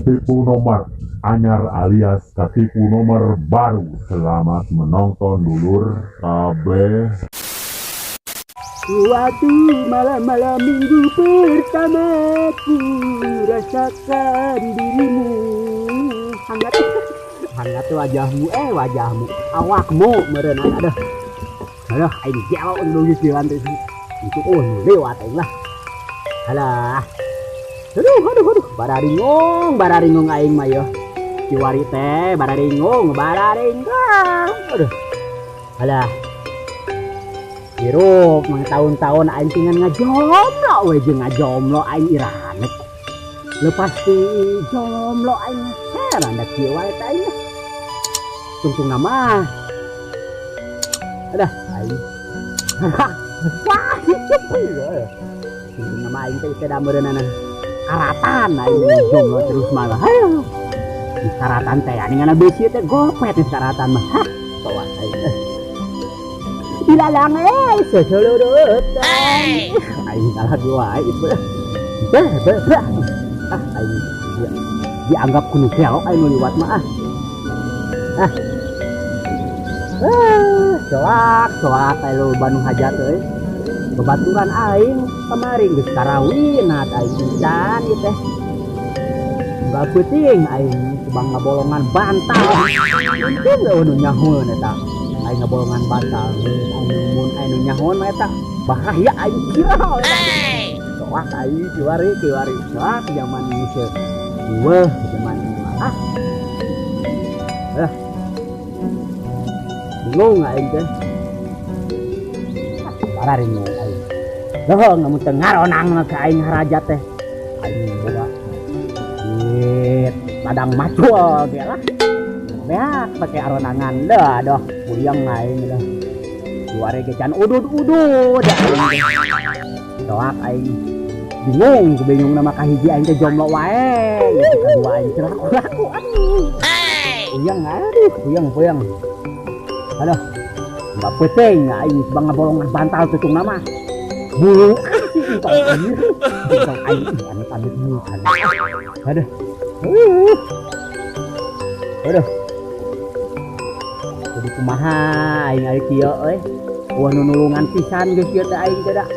Ketipu nomor anyar alias ketipu nomor baru. Selamat menonton dulur kabeh. Suatu malam-malam minggu pertama ku rasakan dirimu hangat hangat wajahmu, wajahmu awakmu merenang. Aduh aduh, aing jauh nunggu jalan tuh itu, oh lewat aing lah. Alah, aduh aduh aduh, bararingung bararingung aing mah yo kiwari teh bararingung bararingung. Aduh alah, hirup mang tahun-tahun aing tinggal ngajomlo we jeung ngajomlo aing iranek lepas ti jomblo aing heran da kieu wae teh aing tungtung nama. Adah aing tungtung nama aing teh teh da meureunana karatan aing jomblo terus malah di karatan teh anu ngana beusi teh gopet di karatan mah. Hah, bawa aing dilalang seselurutan aing kalah dua itu beh beh beh. Ah aing dianggap kuno gelo aing nu liwat mah. Ah ah soak soak aing lu Bandung hajat euy bebaturan aing kemarin geus karawinat aing pisan ieu teh unggal peuting aing kubang ngabolongan bantal untung eueuh nu nyahoeun eta aing ngabolongan bantal aing mun aing nu nyahoeun mah eta bahaya aing kira eta soak aing kiwari kiwari soak zaman geus weuh zaman ah bingung aing teh bararingung aing dohong lamun teu ngaronang mah ka aing haraja teh aing boga duit ladang macul ge lah beak pake aronangan dah doh puyeng aing dah kiwari ge can udud-udud aing soak aing bingung bingung nama kahiji aing teh jomblo wae ieu kadua aing teh laku-laku aduh puyeng aduh puyeng puyeng aduh enggak penting aing bang ngabolongan bantal tutung nama bulu aing anu pamit bulu aduh aduh kudu kumaha aing ari kieu euy eueuh nu nulungan pisan geus kieu teh aing teh da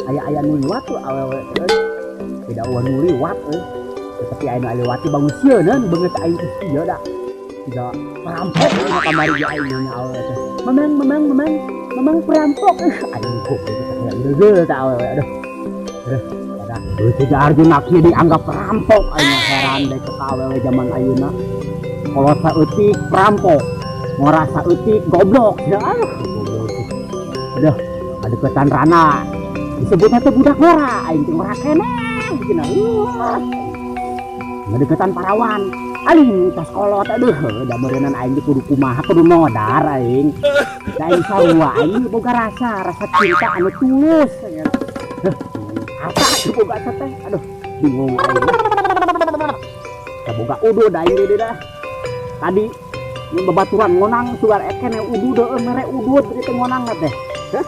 aya-aya nu liwat tuh awewe euy tidak eueuh nu liwat euy tetapi aya nu liwat teh bangun sieun beungeut aing teh kieu da tidak perampok dina kamari ge aing nanya awewe teh mamang mamang mamang mamang perampok aing goblok teh geuleuh teh awewe aduh aduh pada teh Arjuna kieu dianggap perampok aing heran deui ka awewe zaman ayeuna kolot saeutik perampok ngora saeutik goblok ya aduh goblok aduh adeketan rana disebutna teh budak ngora aing teh ngora keneh cenah ngadeketan parawan aling tos kolot aduh da meureunnan aing teh kudu kumaha kudu modar aing da aing sarua aing boga rasa rasa cinta anu tulus heuh harta teu boga teh aduh bingung aing da boga udud aing deui dah tadi mun babaturan ngonang sugar ekene udud heueuh mere udud teh ngonang teh heuh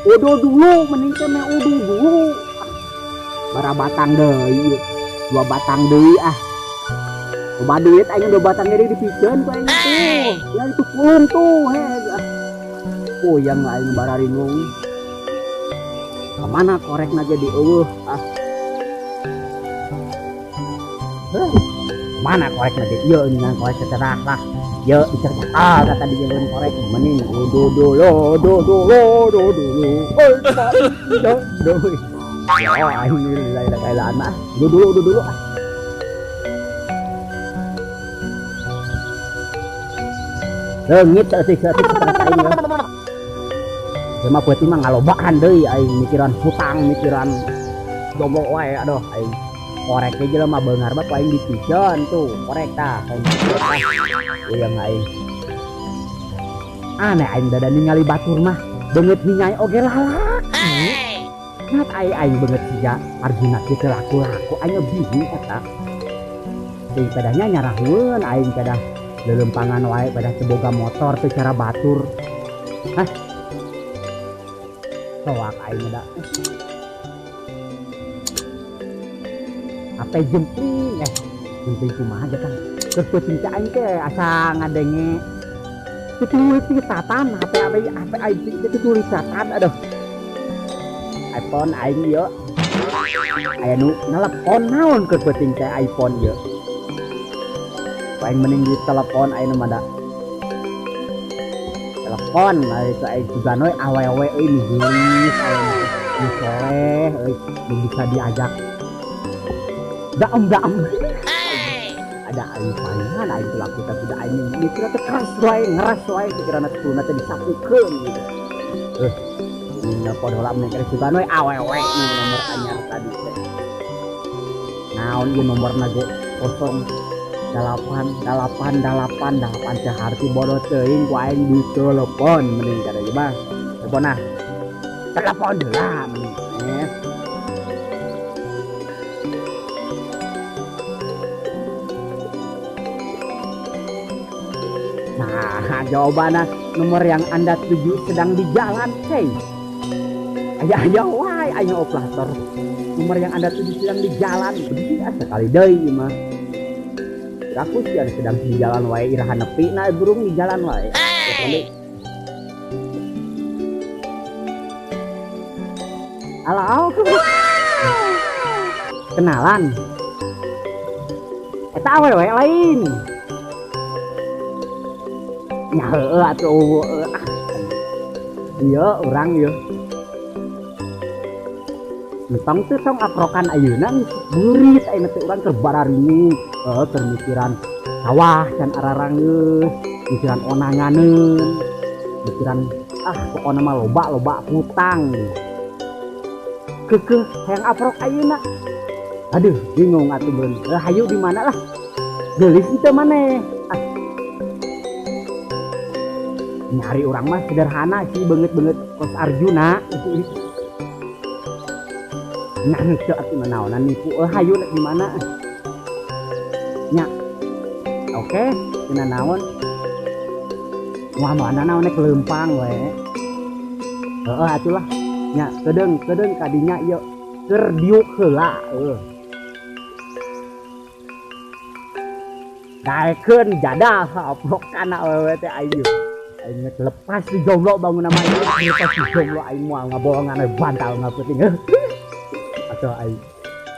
udud dulu mending teh mere udud dulu barabatang deui dua batang deui ah loba duit aing dua batang deui dipikeun ku aing tuh ya itu kulung tuh he puyeng aing bararingung ka mana korekna jadi eueuh ah mana korekna ge ieu ngan korek teh lah ieu dicerita kata di jalan korek mending udu dulu udu dulu udu dulu oi do ya aing lila-lila mah udu dulu udu dulu ah leungit saeutik-saeutik stres aing ya. Cuma peuting mah ngalobaan deui aing mikiran hutang mikiran jomblo wae aduh aing korek ge jelema beunghar mah ku aing dipikeun tuh korek tah aing puyeng aing aneh aing dada ningali batur mah beungeut hinyai oge lalaki ngat aing aing beungeut sia Arjuna kieu teh laku-laku aing bingung eta teuing pedahnya nyarahueun aing pedah lelempangan wae pedah teu boga motor teu cara batur hah soak aing da HP jempling jempling kumaha aja kan. Terus peuting teh aing teh asa ngadenge ditulis catatan HP HP aing teh ditulis catatan aduh. iPhone aing ieu. Aya nu nelepon naon keur peuting teh iPhone ieu. Aing mending di telepon aing mah da. Telepon itu aing sugan we awewe euy nu geulis aing nu soleh euy nu bisa diajak daem-daem. Ada aing palingan aing laku tapi da aing mikirna teh keras wae ngeras wae pikiranna teh kuluna teh disapukeun gitu. Ini nelpon heula mending kene sugan we awewe nu nomor anyar tadi teh. Naon ieu nomorna ge 0 8 8 8 8 teh harti bodoh teuing ku aing ditelepon mending kada ieu mah. Telepon ah. Telepon heula mending. Nah, jawabannya nomor yang Anda tuju sedang di jalan, hei. Aya wae ayo operator. Nomor yang Anda tuju sedang di jalan. Begitu sekali deui mah. Aku sih ada sedang di jalan wae iraha nepi nah burung di jalan wae. Halo. Kenalan. Eta awewe lain. Nya heueuh atuh ah. Ieu urang ieu. Entong teh tong aprokan ayeuna beurit ayeuna teh urang keur bararingung. Keur mikiran sawah can ararangeus, mikiran onanganeun, mikiran ah pokona mah loba-loba hutang. Keukeuh hayang aprok ayeuna. Aduh, bingung atuh beun. Hayu di mana lah? Geulis teu maneh. Ah. Nyari urang mah sederhana sih beungeut-beungeut kos Arjuna. Nah, teu atuh naonan nipu. Hayu di mana? Nya. Oke, cenah naon? Wah, mana naon nek leumpang we. Heeh atuh lah. Nya, kedeung kadinya ieu keur diuk heula heuh. Daekeun jadah aprokan awewe teh aing. Aing lepas di jomblo bangun nama ieu, lepas di jomblo aing moal ngabohongan we bantal ngapeuting. Atau aing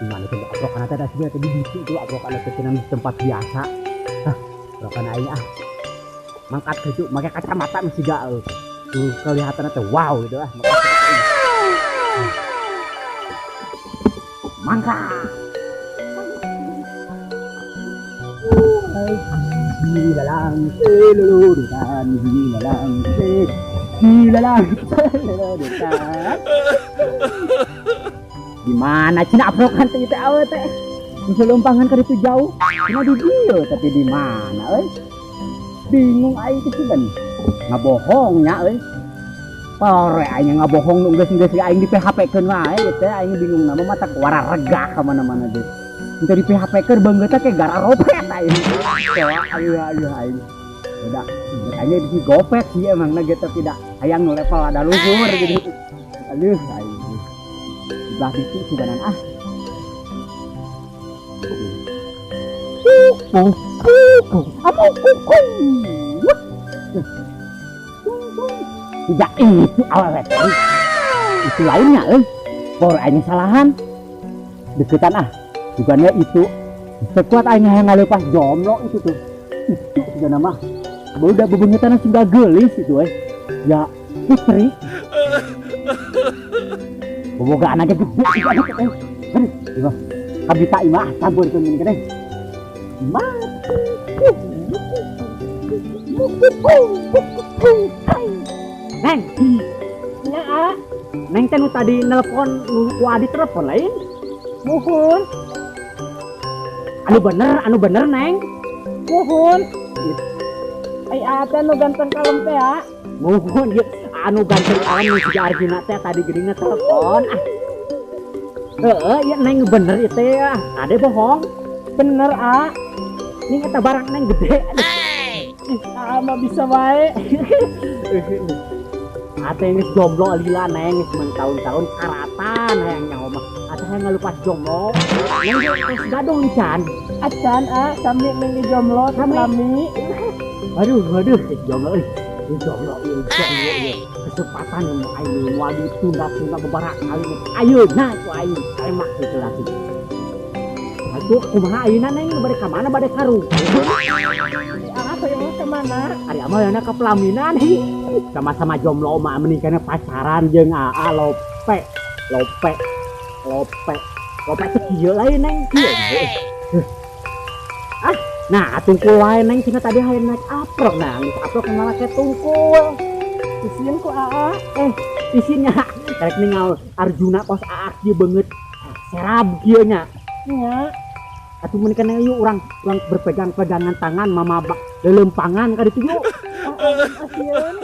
gimana tuh aprokan teh da sia teh di ditu tuh aprokan teh cenah di tempat biasa. Hah, aprokan aing ah. Mangkat kitu make kacamata mah siga tuh kelihatanna teh wow gitu ah. Mangkat. Hilalang selulurutan, hilalang se, hilalang selulurutan. Gimana cina aprokan teh teh awe teh? Bisa lompangan ke itu jauh. Cina di dieu tapi di mana euy? Bingung aing teh sugan. Ngabohong nya euy. Pore aing ngabohong nu geus-geus aing di PHP-keun wae ieu teh aing bingung nama mata wararegah ka mana-mana teh. Entah di PHP-keun beungeutna ke gara ropet aing. Aduh aduh aing. Udah, aing di gopet sih emangna ge tapi da hayang nu level ada luhur gitu. Aduh aing. Di belah ditu suganan ah. Tidak itu awewe teh. Itu lainnya euy. Por aing salahan. Deketan ah. Bukannya itu sekuat aing hayang ngalepas jomblo itu tuh. Itu sudah nama. Udah bebeungeutana sudah geulis itu euy. Ya putri. Boboga anaknya gede anak teh. Aduh, ieu mah kabita ieu mah campurkeun mending keneh. Mati. Neng. Nya ah. Neng teh nu tadi nelpon nu ku Adi telepon lain. Muhun. Anu bener Neng. Muhun. Ai ate nu ganteng kalem teh ah. Muhun ieu anu ganteng kalem nu si Arjuna teh tadi geuning telepon ah. Heeh, ieu Neng bener ieu teh ah. Ade bohong. Bener ah. Ning eta barang Neng gede. Ah mah bisa wae. Ate geus jomblo lila Neng geus tahun-tahun karatan hayang nyaho mah. Ate hayang ngalupas jomblo. Neng ge tos gadong can. Acan ah, sami neng ge jomblo Sami. Lami. Aduh, aduh, jomblo euy. Ieu jomblo ieu jomblo ieu. Kesempatan yang mau aing moal ditunda-tunda beberapa kali. Ayeuna ku aing tembak kitu lagi. Atuh kumaha ayeuna, Neng, bade ka mana, bade karung? Ah, hoyong ka mana? Ari ama hoyongna ka pelaminan hi. Sama-sama jomblo mah mending kana pacaran jeung aa lope. Lope. Lope. Lope teh kieu lain, Neng, kieu. Ah, nah tungkul wae, Neng, cenah tadi hayang naik aprok, nah geus aprok malah ke tungkul. Isin ku aa. Eh, isinnya karek ningal Arjuna kos aa kieu beungeut serab kieu nya. Nya. Atuh mun kana yuk urang urang berpegang-pegangan tangan mama lelempangan ka ditu yuk. Ah, asieun.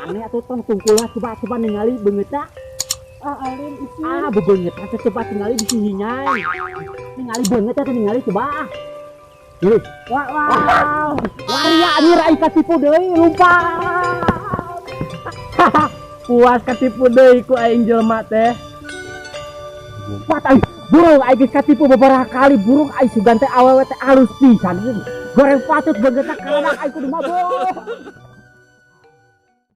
Aneh atuh, tong tungkul lah, coba coba ningali beungeutna. Ah, alim isin. Ah, bebeungeut atuh, coba tingali di sini. Ningali beungeut atuh, ningali coba. Ih, Wah, wow. Waria anjir, aing katipu deui lumpat. Puas katipu deui ku aing jelema teh. Lumpat aing. Burung aing geus katipu beberapa kali, burung aing sugan teh awewe teh alus pisan. Goreng patut beungeutna kaladak aing kudu mabok.